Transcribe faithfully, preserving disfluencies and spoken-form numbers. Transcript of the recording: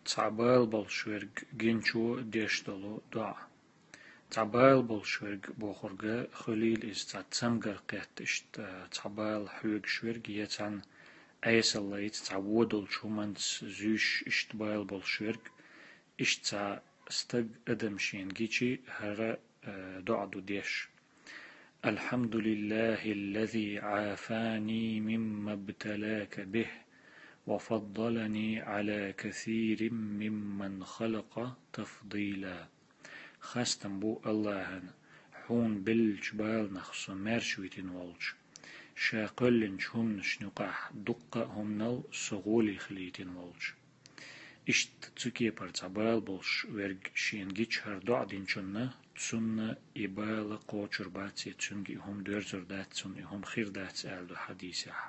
Цхьа бала болуш верг гинчо деш долу доӀа. Цхьа бала болуш верг бохург хуьлийла иза цхьа цамгар кхетта, иштта цхьа бала хьоьгуш верг, я цхьана Ӏесаллица цхьа вон долчу хӀуманца зуьйш, иштта бала болуш верг, иштта цхьа стаг, адам шена гичи хӀара доӀа ду деш: «الحمد لله الذي عافاني مما ابتلاك به وفضلني على كثير ممن خلق تفضيلا». Хастам бу Аллахьана, хьуна беллачу баланах со маьрша витина волчу, ша кхоьллинчу хӀуманашна юкъахь дуккха а хӀуманал со гӀоле хилийтина волчу. Иштта цу кепара цхьа бала болуш верг шена гича хӀара доӀа динчунна, цунна и бала кхочур бац, я цуьнга и хӀума доьрзур дац, цунна и хӀума хир дац аьлла ду хьадисехь.